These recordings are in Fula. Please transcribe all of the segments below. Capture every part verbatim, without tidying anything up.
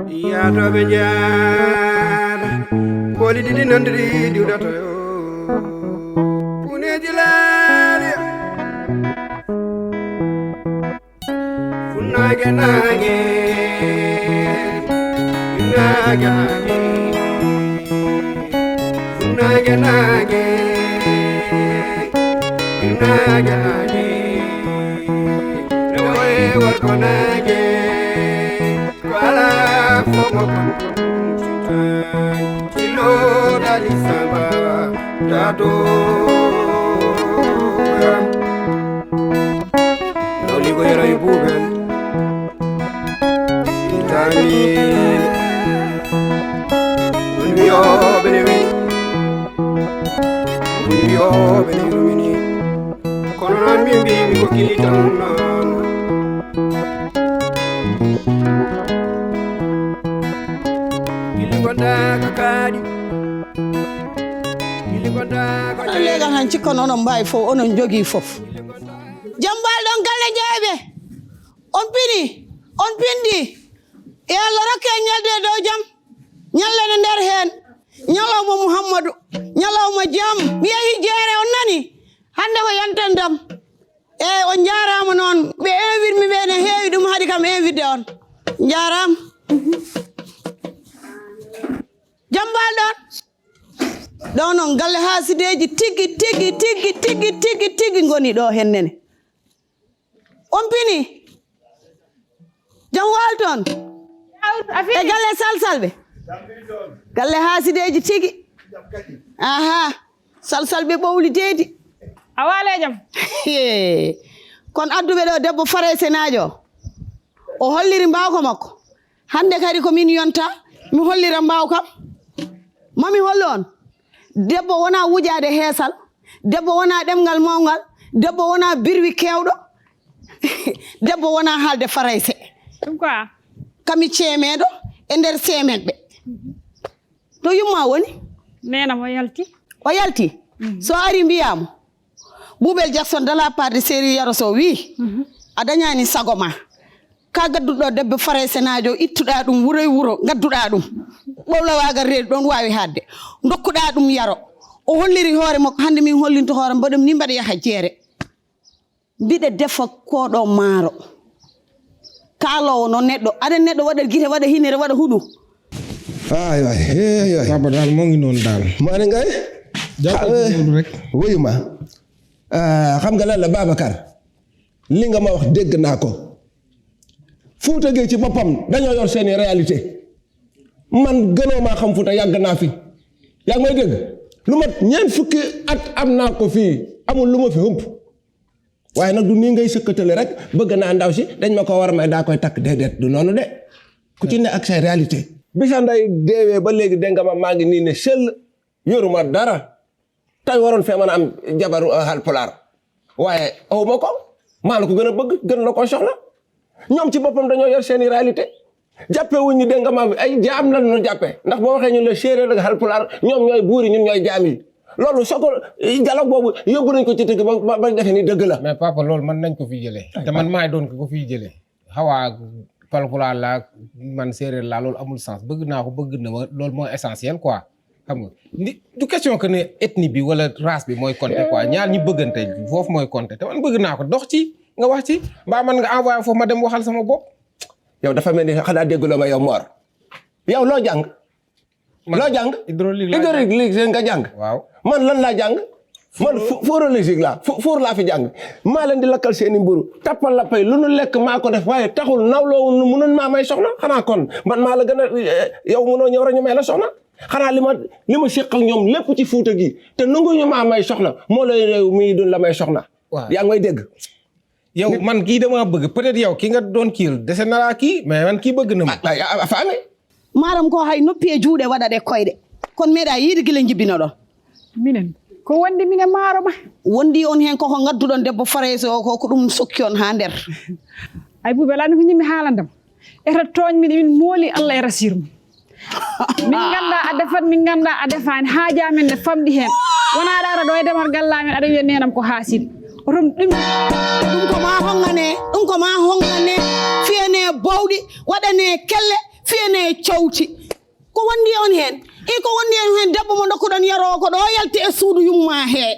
Yaatooɓe njaada, booli ɗiɗi nandiri diwdata yo. Puneeji laali. Funnaange naange, funnaange naange, funnaange naange, funnaange naange. Rewo e worgo naange. Ko alaa fof mo kon. Tilo dali samba dato. Nawli ko yero e buubel. Itani. Won wiyooɓe ne wi. Won wiyooɓe ne rumini. Kono noon min mbimi ko gili tan noon. Gili gondaaka kaaɗi. Gili gondaaka. Onon leegal han cikkan onon mbaawi fof, onon njogii fof. Jambal ɗon galle njeeyɓe. On pini, on pindi. Yo Allah rokke en ñalde e dow jam. Ñallene nder heen. Ñalawma Muhammadu. Ñalawma jam. Mi yehi jeere, on nani? Hannde ko yantan dam. Eey, on njaaraama noon. Ɓe invite mi ɓe ne heewi, ɗum haɗi kam invite on. Njaaraama. Jambal ɗon. Ɗo noon galle haasideeji tigi, tigi, tigi, tigi, tigi, tigi ngoni ɗo hennene. On pini? Jam wal toon? E galle salsalɓe? Galle haasideeji tigi. Aha. Salsalɓe ɓowli deedi. A waale jam? Kono adduɓe ɗo debbo Faraysenaajo o. O holliri mbaawka makko. Hannde kadi ko min yonta, mi hollira mbaawkam. Ma mi hollu on. Debbo wonaa wujaade heesal. Debbo wonaa ɗemngal mawngal. Debbo wonaa birwi keewɗo. Debbo wonaa haalde Farayse. Ɗum ko a? Kami ceemeeɗo e nder seemenɓe. To yumma woni? Neenam o yalti. O yalti? Mhm. So ari mbiyaamo, Bubel Jackson de la part de Seri Yaro Sow wi, mhm, a dañaani sago ma. Ka gadduɗo debbo Faraysenaajo, ittuɗaa ɗum wuro e wuro, ngadduɗaa ɗum. Ɓowla waagal reedu ɗon waawi haadde. Ndokkuɗaa ɗum Yaro. O holliri hoore makko, hannde min hollinto hoore, mbaɗum ni mbaɗa yaha jeere. Mbiɗa defa koɗo maaro. Kaaloowo noon neɗɗo. Aɗa neɗɗo waɗa gite, waɗa hinere, waɗa huɗu. Ay, ay, hey, ay. Baba daal moo ngi noonu daal. Maane ngay? Jàppal ci loolu rek. Wuyu ma. Ah, xam nga lan la, Babacar? Li nga ma wax dégg naa ko. Fuuta gi ci boppam dañoo yor seeni réalité. Man gënoo maa xam Fuuta, yàgg naa fi. Yaa ngi may dégg? Lu mat ñeent fukki at am naa ko fii. Amul lu ma fi hump. Waaye nag du nii ngay sëkkatale rek, bëgg naa ndaw si, dañ ma ko war a may, daa koy takk. Déedéet, du noonu de. Ku ci ne ak say réalité. Bi sa ndey deewee ba léegi, dégg nga ma, maa ngi nii ne sell, yoruma dara. Tey waroon fee mën a am jabaru, euh, Haalpulaar. Waaye aw ma ko. Maa la ko gën a bëgg, gën la ko soxla. Ñoom ci boppam dañoo yor seeni réalité. Jàppe wuñ ñu, dégg nga ma, ay jaam lañ ñu jàppe. Ndax boo waxee ñu ne séeréer ak Haalpulaar, ñoom ñooy buur yi, ñun ñooy jaam yi. Loolu soo ko, dialogue boobu yóbbu nañ ko ci dëgg ba, ba, ba defe ni dëgg la. Mais papa, loolu mën nañ ko fi jëlee. Te man maay doon ko fi jëlee. Xawaa Haalpulaar laa, man séeréer laa, loolu amul sens. Bëgg naa ko, bëgg na ma, loolu mooy essentiel quoi. Xam nga, ni, du question que ne ethnie bi wala race bi mooy compter quoi. Ñaar ñi bëggante, foofu mooy compter. Te man bëgg naa ko, dox ci, nga wax ci. Mbaa man nga envoyé foofu, ma dem waxal sama bopp. Yow, dafa mel ni xanaa dégguloo ma, yow Mor. Yow, loo jàng? Man, loo jàng? Hydraulique laa jàng. Hydraulique nga jàng? Waaw. Man, lan laa jàng? Man, fu-, fourreau logique laa. Fu-, four laa fi jàng. Maa leen di lakkal seeni mburu. Tappal la pay, lu nu lekk maa ko def, waaye taxul nawloo nu, mënun maa may soxna. Xanaa kon man maa la gën a, eh, yow mënoo ñëw rek ñu may la soxna. Xanaa li ma, li ma séq ak ñoom lépp ci Fuuta gi, te nanguñu maa may soxna, moo lay réew mii duñ la may soxna. Waaw. Yaa ngi may dégg? Yow, man kii damaa bëgg. Peut-être yow, ki nga doon kiil, dese na laa kii, mais man kii bëgg na ma. Ah, ah, ah, faami? Maaram ko hay noppi e juuɗe waɗa ɗe koyɗe. Kono meeɗa yiide gila njibinoɗon. Minen, ko wondi minen maaro ma. Wondi on heen koko ngadduɗon debbo Farayse o, ko, ko ɗum sokki on haa nder. Ay, Bube, lami ko ñimmi haalandam. Eta tooñ min, min mooli Allah e Rasiiru mum. Min nganndaa a defat, min nganndaa a defaani, haajaa men ne famɗi heen. Wonaa aɗa ara ɗo e demal galla men, aɗa wiya neenam ko haasin. Oto ɗum. Ɗum ko maa hongane, ɗum ko maa hongane, fiyane bowɗi, waɗane kelle, Fiyene e cawti. Ko wondi on heen? E ko wondi on heen? Debbo mo ndokkuɗon yaroo ko ɗo yalti e suudu yumma hee.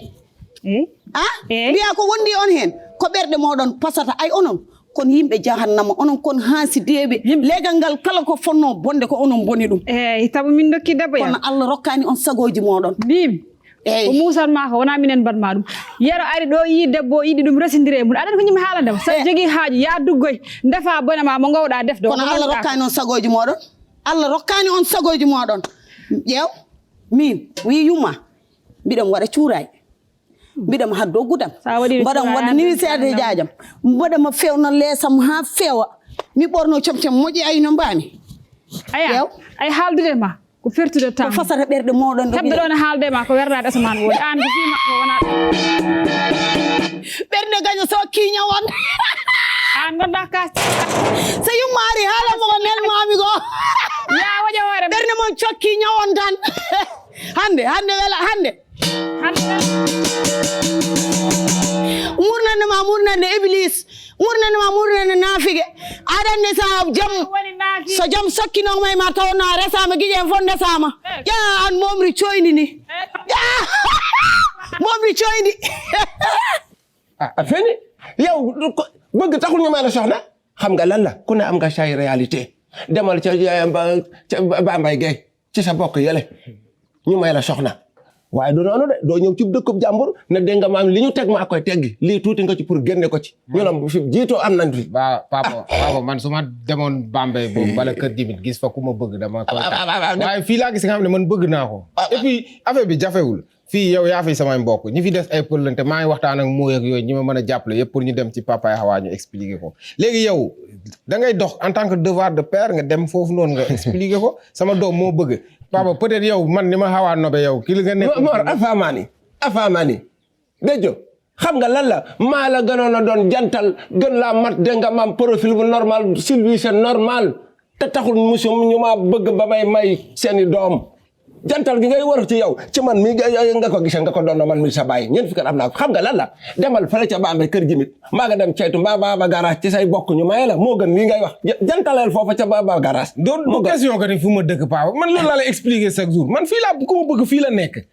Eh? A? Eh? Mbiya ko wondi on heen? Ko ɓerɗe mooɗon pasata. Ay onon, kon yimɓe jahannama, onon kon haasideeɓe. Leegal ngal kala ko fonnoo bonde ko onon boni ɗum. Eey, tabu min ndokki debbo ya. Kono Allah rokkaani on sagooji mooɗon. Mbimi. Eey. Ko muusan ma ko, wonaa minen mbaɗ ma ɗum. Yero ari ɗo, yii debbo, yiɗi ɗum resindire e mum. Aɗa anndi ko ñimi haalande ma? So a jogii haaju, yaa duggoy, ndefa bone ma mo ngowɗa defde. Kono Allah rokkaani on sagooji mooɗon. Allah rokkaani on sagooji mooɗon. Ƴeew, min, wi yumma, mbiɗa mi waɗa cuuraay. Mbiɗa mi haddo gudam. Mbaɗa mi waɗa ni seede jaajam. Mbaɗa mi fewna leesam haa feewa. Mi ɓorno comcom moƴƴi, ay no mbaami. Aya, ay haaldude ma. Ko pertude temps. Ko fasata ɓerɗe mooɗon ɗo. Heɓde ɗo ne haalde ma ko wernaade asamaan woni. Aan ko fii maɓɓe wona. Ɓernde gaño so kiiña won. Aan ngonɗa kas. So yummaari haala mo ko nelmaami ko. Yaa waƴa hoore. Ɓernde mon cokki ñawon tan. Hannde, hannde wela, hannde. Hannde wela. Murnande ma, murnande Iblis. Murnande ma, murnande naafige. Aɗa anndi so jam, so jam sokkinooma e ma, taw no a resaama, giƴe en fof ndesaama. Ƴaa, aan momri coyndi ni. Ƴaa, momri coyndi. A feni yow, bëgg taxul ñu may la soxna. Xam nga lan la? Ku ne am nga say réalité. Demal ca ca Bambay Gueye, ci sa bokk yële, ñu may la soxna. Waaye du noonu de, doo ñëw ci dëkkub jàmbur ne dégg nga maam li ñu teg maa koy teggi, lii tuuti nga ci pour génne ko ci. Ñu ne fi jiitoo am nañ fi. Ba papa, papa, man su ma demoon Bambey boobu bala kër gi mit gis fa ku ma bëgg dama koy tax. Waaye fii laa gis nga xam ne man bëgg naa ko. Et puis affaire bi jafewul. Fii yow yaa fi samay mbokk, ñi fi des ay pël lañ, te maa ngi waxtaan ak mooy ak yooyu, ñi ma mën a jàppale yëpp pour ñu dem ci papa yi xawaa ñu expliquer ko. Léegi yow da ngay dox en tant que devoir de père, nga dem foofu noonu nga expliquer ko. Sama doom moo bëgg, papa, peut-être yow man ni ma xawaa nobe yow ki li nga nekk. Mor, afaamaani, afaamaani. Dégg, xam nga lan la? Maa la gënoon a doon jantal, gën laa mat, dégg nga, maam, profil bu normal, silvissé normal, te taxul musu ñu maa bëgg ba may may seeni doom. Jantal gi ngay war ci yow, ci man mi nga ko gisee, nga ko doon, man mi sa bàyyi, ñeent fukki at am naa ko. Xam nga lan la? Demal fële ca Bambey kër Jimit, mbaa nga dem ceytu, mbaa Baba Garage ci say bokk ñu maye la, moo gën lii ngay wax. Jantaleel foofa ca Baba Garage. Du question que ni fu ma dëkk, papa, man loolu laa lay expliquer chaque jour. Man fii laa, ku ma bëgg fii la nekk.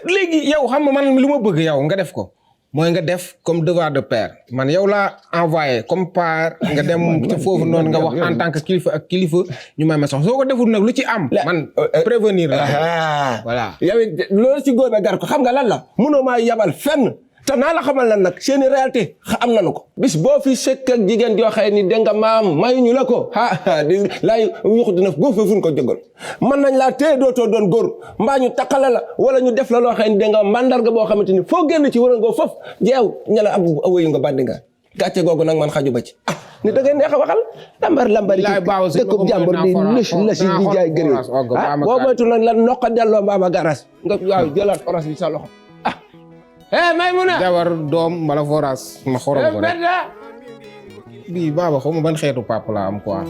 Léegi yow xam nga man lu ma bëgg yow nga def ko, mooy nga def comme devoir de père. Man yow laa envoyé comme père, nga dem ca foofu noonu, nga wax en tant que kilifa ak kilifa, ñu may ma soxna. Soo ko deful nag, lu ci am, man prévenir la. Voilà. Yow it loolu ci góobe gar ko, xam nga lan la? Mënoo maa yabal fenn. Te naa la xamal lan nag, seeni réalité am nanu ko. Bis boo fi sëkk ak jigéen joo xëy ni, dégg nga, maam, mayuñu la ko, ah, di laay yuxu dina góof fu ñu ko jógal. Mën nañ laa téye, dootoo doon góor, mbaa ñu taqale la, wala ñu def la loo xëy ni, dégg nga, mandarga boo xamante ni foo génn ci wërëngoo foofu jeew ña la ab wëyu nga bandi nga. Gàcce googu nag man xaju ba ci. Ah, ni da ngay neex a waxal. Lambar lambari ci dëkkub jàmbur di lus lasi di jaay gëri. Ah, boo moytu nag la noqa delloo mbaama garas, nga waaw jëlaat oras bi sa loxo. Ah. Eh, Maymuna. Jabar, doom, mbala forage, ma xorom ko rek. Bii, baaba, xaw ma ban xeetu papa la am quoi.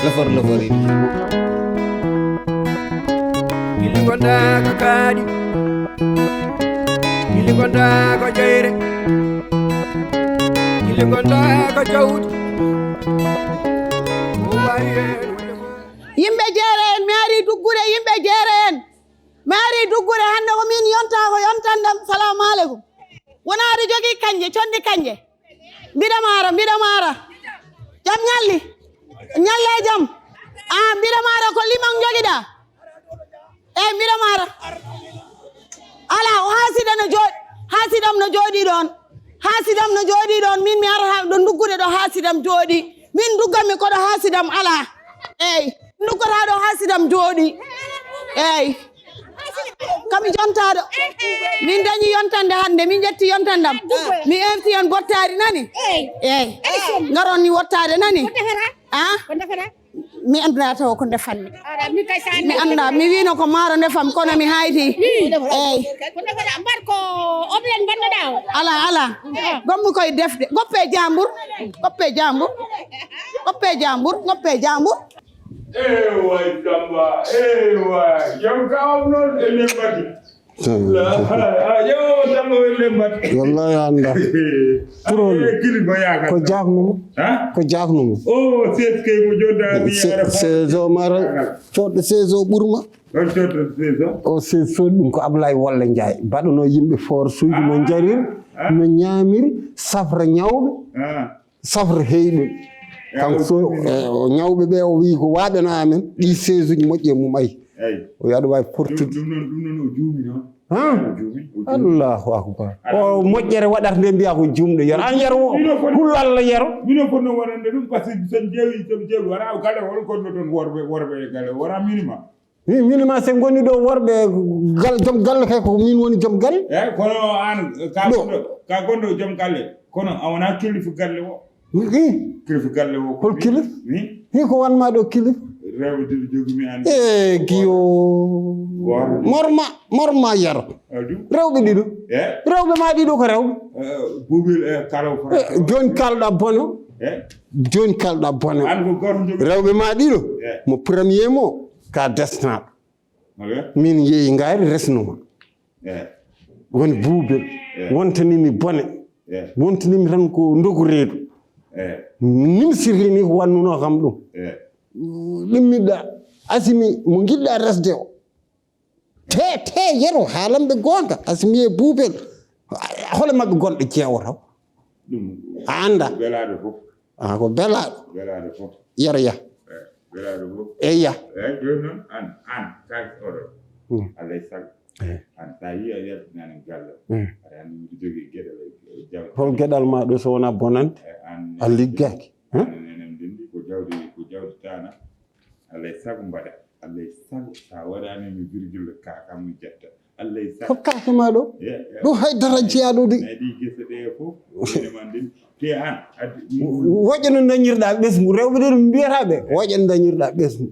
Lëfër lëfër yi. Gilli gonda ko kaadi. Gilli gonda ko jeyre. Gilli gonda ko jawdi. Yimɓe jeere en, mi ari duggude, yimɓe jeere en. Mi ari duggude hannde, ko min yonta ko yontandam. Salamu aleykum. Wona aɗa jogii kanje, conndi kanje. Mbiɗa maara, mbiɗa maara. Jam ñalli. Ñalle jam. Ah, mbiɗa maara, ko limon jogiɗa? Eyi, mbiɗa maara. Ala, o haasida no jooɗi, haasidam no jooɗi ɗoon. Haasidam no jooɗi ɗoon. Min mi ara ɗo duggude ɗo haasidam jooɗi. Min dugganmi ko ɗo haasidam ala. Eyi, duggotaa ɗo haasidam jooɗi. Eyi. Kami jontaɗo. Min dañi yontande hannde, min ƴetti yontandam. Mi efti en bottaari nani? Eyi. Ngaron ni wottaade nani? Ah? Mi anndaa taw ko ndefanmi. Mi anndaa, mi wiino ko maaro ndefam kono mi hayti. Eyi. Ala, ala. Gommi koye defde. Goppe jambur. Goppe jambur. Goppe jambur. Goppe jambur. Ewa Samba, ewa. Yow gawam noon e min mbaɗi. Wallahi anda. Pour kilifa yaaka ko jaaknuma. Ko jaaknuma. Seeso mara coodɗo seeso ɓurma. O seeso ɗum ko Ablaye Walla Ndiaye baɗano yimɓe for suuji no jarir, no ñaamiri, safra ñawɓe. Safra heyɓe. Kanko so o ñawɓe ɓe o wii ko waaɓeno amen ɗi seesuji moƴƴi e mum ay. O yaɗa wawi portude. Ɗum noon ɗum noon o juumi noon. Allahu akbar. O moƴƴere waɗata nde mbiya ko jumɗo yero an yero. Hullo Allah yero. Mino foti noon waɗande ɗum par ce que son jeewi son jeewi wara o galle hol gonno toon worɓe worɓe e galle wara minima. Min ma se ngoni ɗo worɓe gal joom galle kay ko min woni joom galle. Eyi kono an ka gonɗo ka gonɗo joom galle kono a wona kilifa galle o. Kilifa galle o hol kilif? Hi ko wanma ɗo kilif? Rewɓe diɗo jogimi an e giyo. Morma morma yaro. Rewɓe ɗiɗo. Rewɓe ma ɗiɗo ko rewɓe. Bubil e kalaw. Joni kalɗa bono. Joni kalɗa bono. Rewɓe ma ɗiɗo. Mo premier mo ka desnaɗo. Min yeeyi ngaari resnuma. Woni buubel. Wontanimi bone. Wontanimi tan ko ndogu reedu. Nimsiri ni ko wannuno kam ɗum. Ɗimmiɗɗa asimi mo giɗɗa resde o. Te te yero haalamɓe goonga asimi e buubel. Hole maɓɓe gonɗo jeewo taw. A anda. A ko belaaɗo. Belaaɗo fof. Yero ya. Belaaɗo fof. Eyi ya. Eyi jooni noon an an kay oɗo. Alay sal. An sa yi a yaltinani galle. Aɗa andi miɗo jogii geɗal e jaw. Hol geɗal ma ɗo so wona bonande? A liggaaki. Enen ndindi ko jawdi ko jawdi tana. Alay sago mbaɗa. Alay sago sa waɗani mi virgule ka kam mi jetta. Alay sago. Ko kaake ma ɗo. Ɗo hay dara jeyaɗo de. Nayi ɗi gese ɗe fof. Ene man ndin. Te an. Woƴƴo no dañirɗa ɓesngu rewɓe de no mbiyata ɓe woƴƴo no dañirɗa ɓesngu.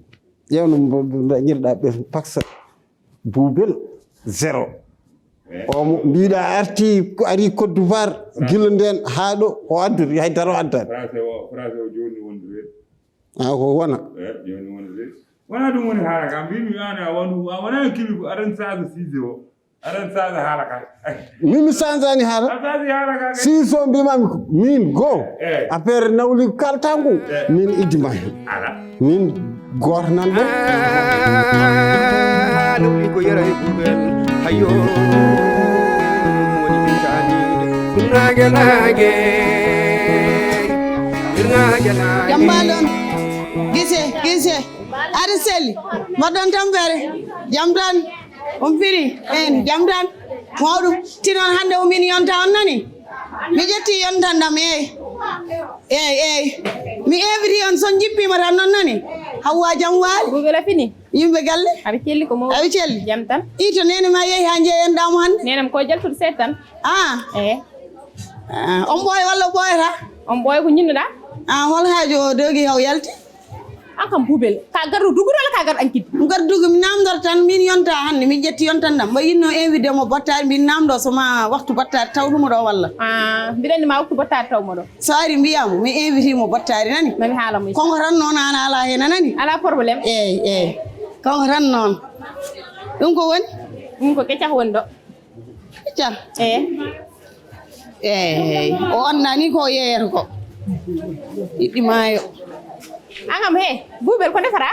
Ƴewno dañirɗa ɓesngu paksa. Buubel zéro. Omo mbiɗa arti ko ari Côte d'Ivoire gila nden haa ɗo o addori hay daro addani. Français o français o joni wondude. A ko wona. Joni wondude. Wona ɗum woni haala kam mbimi an a wonu a wona kilifu aɗan saago sise o. Aɗan saago haala kam. Min mi sanzani haala. A saago haala kam. Sise o mbimami ko min goo. Affaire nawli kalta ngu min iddima hen. Ala. Min gooto nan ɗo. Ɗum ko yera e ɓuɓel hayo. Woni tanide. Nage nage. Nage nage. Jambaɗon. Gise gise. Aɗa selli. Mbaɗɗon tampere. Jam tan. On firi en jam tan. Mawɗum. Tinon hannde o min yonta on nani. Mi ƴetti yontan ɗam eyi. Eyi eyi. Mi inviti on son jippima tan noon nani. Hawwa jam waali. Google a fini. Yimɓe galle. Aɓe celli ko mawɗum. Aɓe celli. Jam tan. I to nene ma yehi ha jeeyen ɗamo hannde. Nenam ko jaltude seeɗa tan. Ah. Eyi. On ɓooy walla ɓooyata? On ɓooy ko ñinnoɗa? Ah hol haajo o dogi haw yalti? An kam buubel ka garɗo dugude walla ka garɗo ankidde? Ɗum garɗo dugu mi namdor tan min yonta hannde mi ƴetti yontan ɗam mbo yinno invité mo bottari min namdo soma waktu bottari tawɗumo ɗo walla. Ah, mbiɗa anndi ma waktu bottari taw mo ɗo. So ari mbiyamo mi invité mo bottari nani. Mami haala mo konko tan noon an ala heen a nani. Ala problème. Eyi eyi. Konko tan noon. Ɗum ko woni? Ɗum ko keccah woni ɗo. Jan. Eyi. Eyi o annani ko yeeyata ko. Yiɗɗi maayo. An kam he buubel ko ndefata?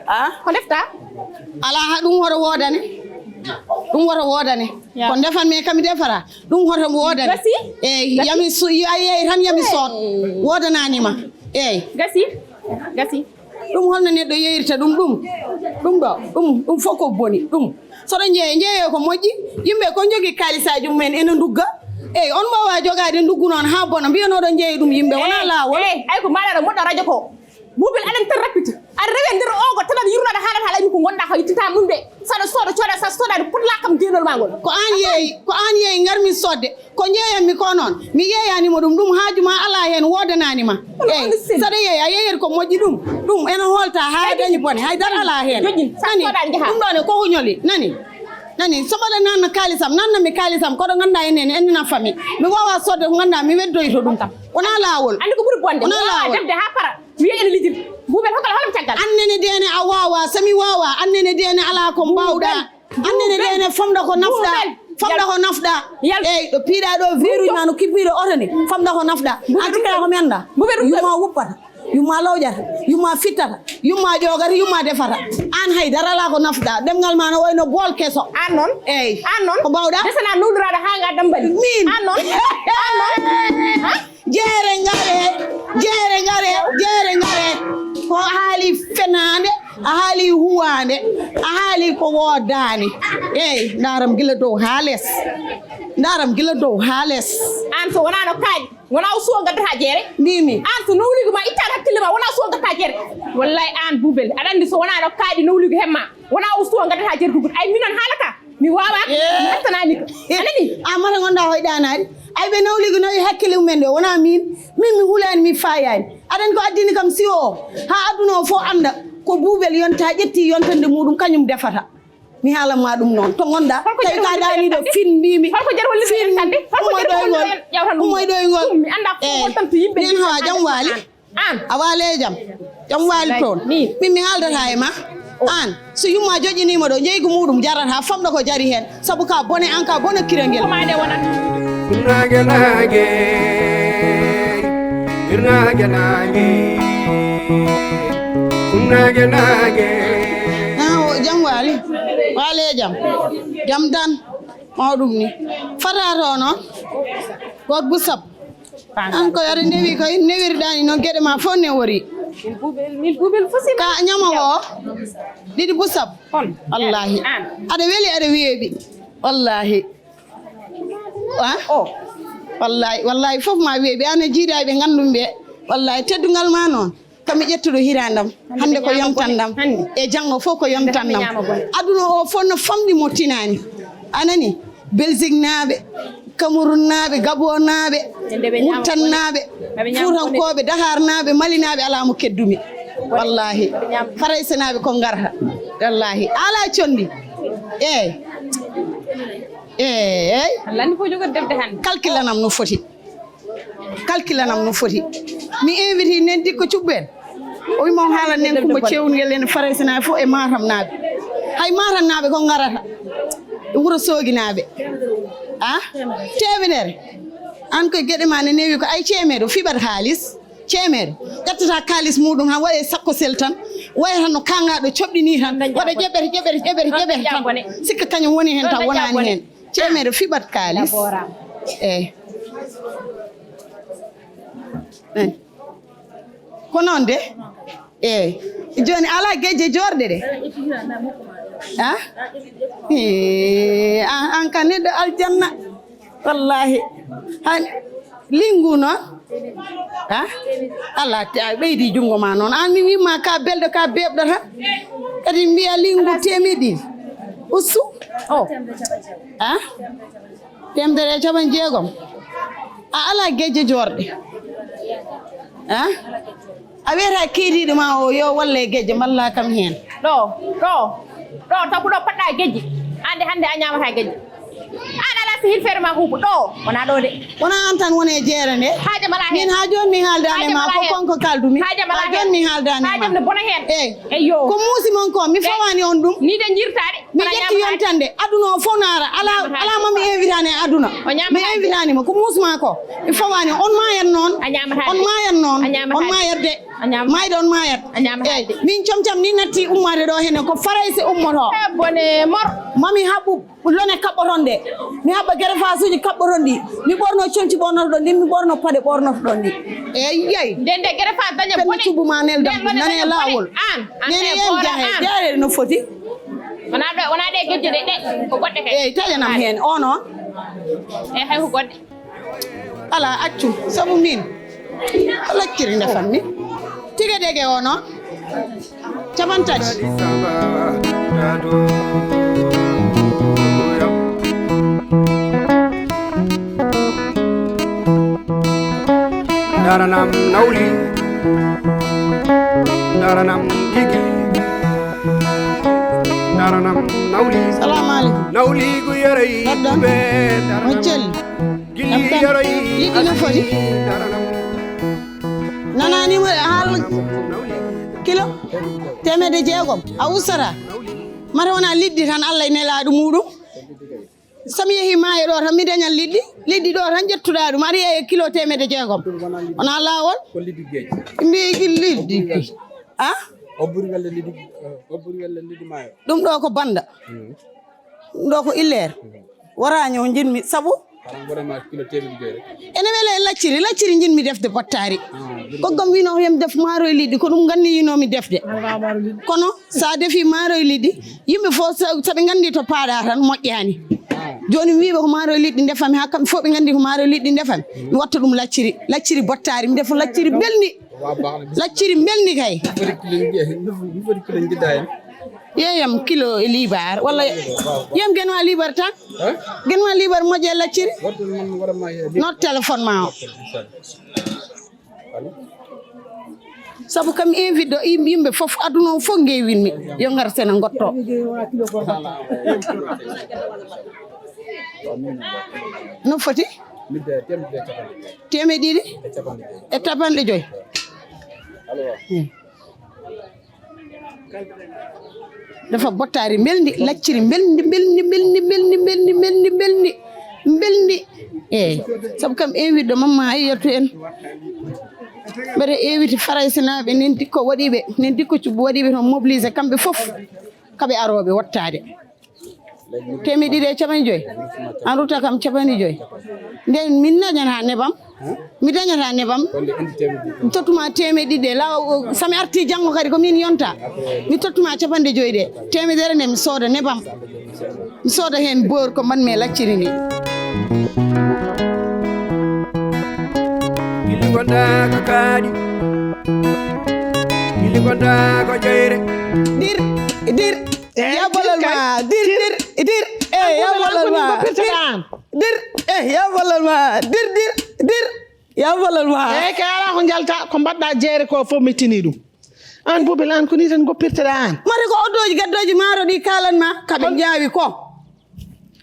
A ko ndefta? Alaa ha ɗum hoto woodane. Ɗum hoto woodane. Ko ndefan mi kam mi defata. Ɗum hoto woodane. Gasi. Eyi yami a yeeyi tan yami sood. Woodananima. Eyi. Gasi. Gasi. Ɗum holno neɗɗo yeyrita ɗum ɗum ɗum ɗo ɗum ɗum fof ko boni ɗum soɗo jeeya jeeya ko moƴƴi. Yimɓe ko jogii kalisaji mumen ene ndugga. Eyi on mbawa jogade nduggu noon ha bona mbiyanoɗo jeeya ɗum yimɓe wona lawol. Ay ko mbaɗaɗo moɗɗo radio ko buubel aɗen tan rappita aɗa rewe nder ogo tan aɗa yurnaɗo haalata haala yimɓe ko gonɗa ko yittinta ɗum de saɗa sooda cooda sa soodani potlakam denol ma ngol. Ko an yeeyi ko an yeeyi garmi sodde. Ko jeeyanmi ko noon mi yeeyanima ɗum ɗum haaju ma alaa heen woodananima. Eyi saɗa yeeya yeeyat ko moƴƴi ɗum ɗum ene hoolta haa dañi bone haydara alaa heen. Nani ɗum ɗoone koko ñoli nani. Nani so mbaɗa nanna kaalisam nannami kaalisam koɗo ngannduɗa enen ene nafa mi mi wawa sodde ko ngannduɗa mi weddoyto ɗum wona laawol. Anndi ko ɓuri bonde wona laawol. Defde haa para wiye ene lijiri buubel hokal holam caggal. Annene deene a wawa sami wawa annene deene alaa ko mbawɗa. Annene de ene famɗa ko nafɗa. Famɗa ko nafɗa. Eyyi, ɗo piiɗa ɗo, verruji ma no kippiɗo oto ni. Famɗa ko nafɗa. An tikka ko mi annda. Yumma wuppata. Yumma lawƴata. Yumma fittata. Yumma ƴoogata. Yumma defata. An hay dara ala ko nafɗa. Ɗemngal ma no wayno bool keso. An noon? Eyyi. An noon? Ko mbawɗa? Desana nowliraɗo ha ga dambali. Min? An noon? An noon? Ha? Jeere ngare, jeere ngare, jeere ngare. Ko a haali fenaande, a haali huwaande, a haali ko woodaani. Eey, ndaaram gila dow haa les. Ndaaram gila dow haa les. Aan so wonaa no kaaƴi, wonaa o suwa ngaddata jeere. Mbimi. Aan so nowliigu ma ittaani hakkille ma, wonaa o suwa ngaddata jeere. Wallay aan Buubel, aɗa anndi so wonaa no kaaƴi nowliigu hemma, wonaa o suwa ngaddata jeere Buubel. Ay minon haalata. Mi wawa. Eh. Mi hattanani ko. Eh. Anani? A mata ngonɗa hoy ɗanaari. Ay ɓe nawligo nawi hakkille mumen ɗo wona min. Min mi hulani mi fayani. Aɗan ko addini kam siwo o. Ha aduna o fof anda ko Buubel yonta ƴetti yontande muɗum kañum defata. Mi haalan ma ɗum noon. To ngonɗa tawi ka ɗani ɗo fin mbimi. Holko jar holli ɗo yonta nde? Holko jar holli ɗo yonta nde? Ummoy ɗoygol. Mi anda ko wontan to yimɓe. Min hawa jam waali. An. A waali e jam? Jam waali toon. Min mi haaldata e ma. An, so yumma joƴƴiniima ɗo, njeygu muɗum jarata, famɗa ko jari heen. Sabu ka bone an, ka bona kirangel. Ko ma nde wonata. Hirnaange naange, hirnaange naange, hirnaange naange. Ah, o jam waali? Waali e jam? Jam tan. Mawɗum ni. Fata to noon? Goto bu sab. An ko aɗa newi koy, newirɗani noon geɗe ma fof newori. Min Buubel, min Buubel fof si. Ka ñama o, ɗiɗi bu sab. Wallahi. An. Aɗa weli, aɗa weeɓi. Wallahi. Ah? O. Wallahi, wallahi fof ma weeɓi. An e jiidaɓe ngandum ɓe. Wallahi teddungal ma noon. Kami ƴettuɗo hirandam. Hannde ko yontan ɗam. E janngo fof ko yontan ɗam. Aduna o fof no famɗi mo tinani. A nani? Belgique naaɓe, Cameroun naaɓe, Gabon naaɓe, Murtan naaɓe, Fuutankooɓe, Dakar naaɓe, Mali naaɓe, alaa mo keddumi. Wallahi. Farayse naaɓe ko ngarta. Wallahi. Alaa conndi. Eey. Eey. Kalkilanam no foti. Kalkilanam no foti. Mi invite nen Dikko Cubbu en. O wima o haalan nen Kumba Cewngel en Farayse naaɓe fof e Matam naaɓe. Hay Matam naaɓe ko ngarata. E Wuro Soogi naaɓe. Ah? Teemedere. An koye geɗe ma ne newi ko ay ceemeɗo fiɓat haalis. Ceemeɗo. Ƴettata kaalis muɗum han waɗe sakko sel tan. Wayata no kangaɗo coɓɗini tan. Waɗa ƴeɓete, ƴeɓete, ƴeɓete, ƴeɓete tan. Sikka kañum woni hen taw wonani hen. Ceemeɗo fiɓat kaalis. Eey. Eey. Ko noon de? Eey. Jooni alaa gejje joorɗe de? Ah? Eey, an, an ka neɗɗo aljanna. Wallahi. Han, linngu noon? Ah? Alaa, te a ɓeydi junngo ma noon. An mi wima ka belɗo, ka beeɓɗo tan. Kadi mbiya linngu teemedde ɗiɗi. Ustu? O. Ah? Teemedere e capanɗe jeegom. A alaa gejje joorɗe? Ah? A wiyata keediiɗo ma o yo walle gejje mballa kam heen. Ɗo, ɗo, ɗo, taw ko ɗo paɗɗa gejje. An de hannde a ñaamata gejje. An alaa sehil feere ma huuɓo. Ɗo, wonaa ɗo de. Wonaa an tan woni e jeere nde. Haaje mala heen. Min haa jooni mi haaldani ma ko konko kaaldumi. Haaje mala heen. Haa jooni mi haaldani ma. Haaje no bona heen. Eey. Eyyo. Ko muusi mon ko, mi fawaani on ɗum. Ni de njirtaade. Mi ƴetti yontande aduna o fof naara. Ala, ala ma mi invitani e aduna. Mi invitani mo. Ko muusma ko. Mi fawani. On mayat noon. On mayat noon. On mayat de. Mayde on mayat. Eey, min comcam ni natti ummade ɗo hene ko Farayse ummoto. Eh, bone mor. Mami haɓɓu lone kaɓɓoton de. Mi haɓɓa gere fasuji kaɓɓoton ɗi. Mi ɓorno comci ɓornoto ɗon ɗi. Mi ɓorno paɗe ɓornoto ɗon ɗi. Eey, yey. Nde nde gere fa daña bone. Cubbu ma nel dam ɗum nane laawol. An, an nene yen jahe. Jahe no foti. Wona ɗo, wona ɗe gejje ɗe, ɗe ko goɗɗe kay. Eey, taƴanam heen, o noon. Eey, hay ko goɗɗe. Alaa, accu, sabu min. Ko lacciri ndefan min. Tigi dege o noon. Capan tati. Daranam nawli. Daranam gigi. Daranam nawli. Salamu aleykum. Nawliigu yoroy. Pardon? Ɓe daranam. Moccel. Gilli yoroy. Liɗɗi no foti? Daranam. Nananima haal kilo teemedde jeegom. A ustata. Mata wona liɗɗi tan Allah e nelaaɗo muɗum. So mi yehii maayo ɗo tan, mi dañan liɗɗi. Liɗɗi ɗo tan ƴettuɗaa ɗum, ari e kilo teemedde jeegom. Wona laawol. Ko liɗɗi geej. Mbiyi liɗɗi. Ah? O ɓuri welde liɗɗi, o ɓuri welde liɗɗi maayo. Ɗum ɗo ko bannda. Ɗum ɗo ko illeer. Woraani o njiɗmi, sabu? Ene wela e lacciri. Lacciri njiɗmi defde bottaari. Koggam wino ko yam def maaro e liɗɗi, ko ɗum nganniyinoomi defde. Kono so a defii maaro e liɗɗi, yimɓe fof so, so ɓe nganndi to paaɗa tan moƴƴaani. Jooni mi wiiɓe ko maaro e liɗɗi ndefami, haa kamɓe fof ɓe nganndi ko maaro e liɗɗi ndefami. Mi watta ɗum lacciri, lacciri bottaari, mi defa lacciri belndi. Lacciri belndi kay. Yeeyam kilo e liibar, walla yeeyam genwa liibar tan. Genwa liibar moƴƴe lacciri. Note téléphone ma o. Sabu kam invite ɗo yim-, yimɓe fof, aduna o fof ngeewinmi. Yo ngar sena ngotto. No foti? Teemeɗɗe ɗiɗi e capanɗe joyi. Hmm. Defa bottaari mbelndi, lacciri mbelndi, mbelndi, mbelndi, mbelndi, mbelndi, mbelndi, mbelndi, mbelndi. Eeyi, sabu kam invite ɗo mamma ay yettu en. Mbeɗa invite Faraysinaaɓe, nen dikko waɗiiɓe, nen dikko cubbu waɗiiɓe toon mobilisé kamɓe fof, kaɓe arooɓe wattaade. Teemeɗɗe ɗiɗi e capanɗe joyi. An rutta kam capanɗe joyi. Nden min dañata nebam. Mi dañata nebam. Mi tottuma teemeɗɗe ɗiɗi ɗe. Law, so mi arti janngo kadi ko min yonta. Mi tottuma capanɗe joyi ɗe. Teemedere nde mi sooda nebam. Mi sooda heen boor ko mbanmi e lacciri ndi. Gilli gonda ko kaaɗi. Gilli gonda ko jeyre. Dir, dir. Eh, ya bolol ma, dir, dir, dir. Eh, ya bolol ma, dir, dir. Eh, ya bolol ma, dir, dir, dir. Ya bolol ma. Eeyi, kay alaa ko njalta, ko mbaɗɗa jeere ko fof mi tini ɗum. Aan Boubel, aan ko nii tan ngoppirteɗaa aan? Mate ko oddooji gaddooji maaro ɗi kaalan ma, kaɓe njaawi ko.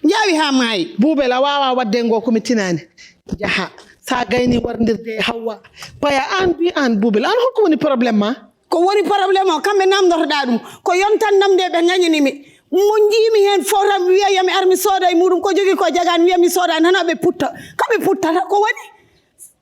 Njaawi haa maayi. Boubel, a waawaa waɗde ngo ko mi tinaani. Jaha, so a gayni warndirde e Hawwa. Paya aan bi aan Boubel, aan holko woni problème ma? Ko woni problème o, kamɓe namdotoɗaa ɗum. Ko yontandam nde ɓe ngañani mi. Mo njiimi heen fof tan wiya yo mi ar mi sooda e muɗum. Ko jogii ko jagaani wiya mi sooda tan ɓe putta. Ko ɓe puttata ko woni?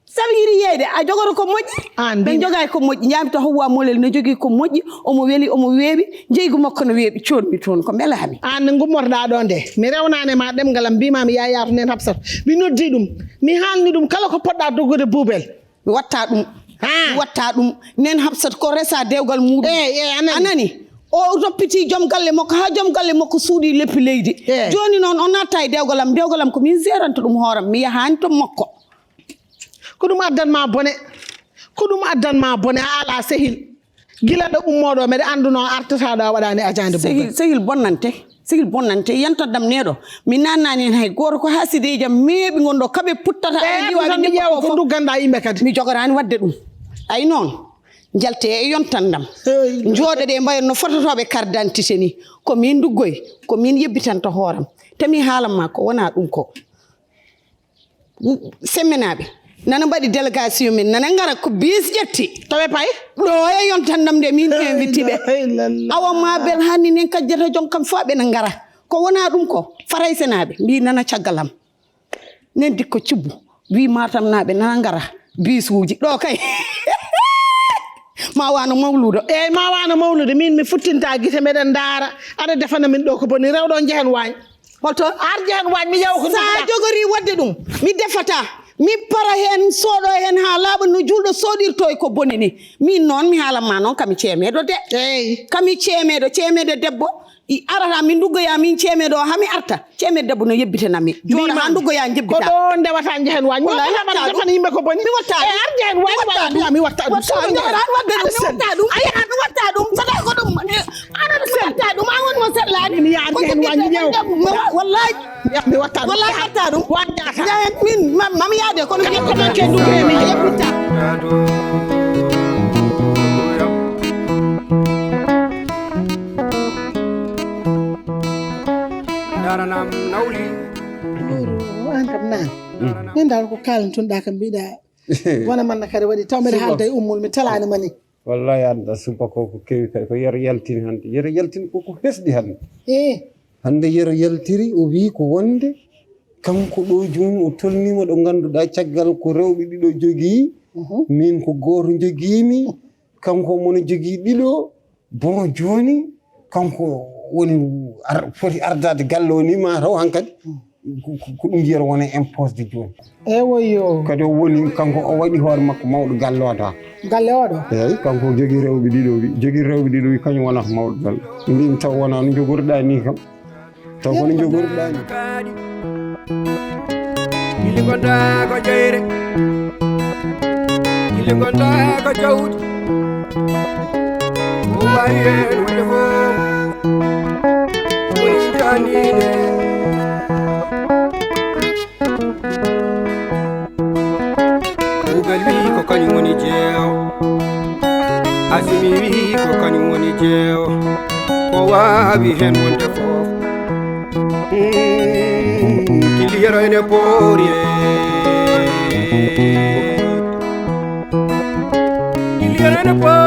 Sabu yiɗi yeeyde, a jogoto ko moƴƴi. Aan ɓe mbiy- njogaay ko moƴƴi. Njaami to Hawwa Molel no jogii ko moƴƴi. Omo weli, omo weeɓi. Jeygu makko no weeɓi. Coodmi toon ko mbelaami. Aan nde ngummotoɗaa ɗo nde. Mi rewnaani ma ɗemngal am, mbiima mi yaayaa to nen Hafsat. Mi noddi ɗum. Mi haalni ɗum kala ko poɗɗa doggude Boubel. Mi watta ɗum. Ah. Mi watta ɗum. Nen Hafsat ko resa dewgal muɗum. Eh, eh, a nani? A nani? O toppiti joom galle makko, haa joom galle makko suuɗi leppi leydi. Eh. Jooni noon, o natta e dewgal am. Dewgal am ko min seranta ɗum hooram. Mi yahaani to makko. Ko ɗum addan ma bone. Ko ɗum addan ma bone. A alaa sehil. Gila ɗo ummoɗo, meɗa annduno a artata ɗo a waɗani ajaande Sehil, Boubel. Sehil bonnante. Sehil bonnante. Yantandam neɗo. Mi nanani hen hay goto ko hasideji am meeɓi gonɗo kaɓe puttata. Eh, aɓe ndiwa, ɗum tan ɓe mi ƴeewa ko fof. Dugganɗa yimɓe kadi. Mi jogoraani waɗde ɗum. Ay noon. Njalte e yontandam. Hey. Jooɗoɗe mbayon no fototoɓe carte d'identité ni. Ko min nduggoy, ko min yebbitanta hooram. Te mi haalan ma ko wona ɗum ko. Semmenaaɓe nana mbaɗi délégation men, nana ngara ko bis ƴetti. To ɓe payi? Ɗo e yontandam nde min inviti ɓe. Awa ma bel hanni nen kajjata jon kam fof ɓena ngara. Ko wona ɗum ko Faraysenaaɓe mbi nana caggal am. Nen dikko cubbu wi Matamnaaɓe nana ngara bisuuji. Ɗo kay ma wano mawludo. Eyyi, ma wano mawludo. Min mi futtinta gite, meɗen ndaara. Aɗa defana min ɗo ko boni. Rewɗo jehen waañ. Holto? Arde hen wañ mi yawa ko sa ndugɗa. Jogori wadde ɗum, mi defata, mi para hen, sooɗo hen haa laaɓa no julɗo sooɗirto e ko boni ni. Min noon mi haalan ma noon kami ceemeeɗo de. Eyyi. Kami ceemeeɗo, ceemeeɗo debbo, i arata min nduggoya min ceemeeɗo o haa mi arta. Ceemeeɗo debbo no yebbitanami. Jooɗo haa nduggoya njebbita. Ko ɗo ndewata njehen wañ. Wallahi mi watta ɗum. Defana yimɓe ko boni. Mi watta ɗum. Eyyi, arde hen wañ. Mi watta ɗum. Mi watta ɗum. Ayi, an watta ɗum. Saɗa ko ɗum. An mi watta ɗum. An won mo sellani. Mi yaar ko hen wañi ñaw. Wallahi. Mi watta ɗum. Wallahi watta ɗum. Wañata. Min mam yaade kono ko man ke dugre mi yebbita. Daranam nawli. An kam nan. Nan dal ko kalan tun da kam bida. Wona man kare wadi tawmere halda ummul mi talani mani. Wallahi, anda subaka ko kewi kadi ko Yero yaltini hannde. Yero yaltini koko hesɗi hannde. Eh, Hannde Yero yaltiri, o wii ko wonde kanko ɗo jooni o tolniima ɗo ngannduɗaa caggal ko rewɓe ɗiɗo jogii, min ko gooto jogiimi, kanko mono jogii ɗiɗo. Bon, jooni kanko woni ar- foti ardaade galle o ni ma taw hankadi ko- ko- ko ɗum Yero woni imposde jooni. Ewoyo. Kadi o woni kanko o waɗi hoore makko mawɗo galle o ta. Galle oɗo. Eyi, kanko o jogii rewɓe ɗiɗo wi jogii rewɓe ɗiɗo wi kañum wonata mawɗo galle. Mbimi taw wona no jogorɗa ni kam. Taw kono jogorɗa ni. Gilli gonda ko jeyre, gilli gonda ko jawdi. Ko mbawi hen wonde fof woni janine. Kuugal wi ko kañum woni jeewo. Asimi wi ko kañum woni jeewo. Ko waawi hen wonde fof. Gilli Yero ene poori e gilli Yero ene poori.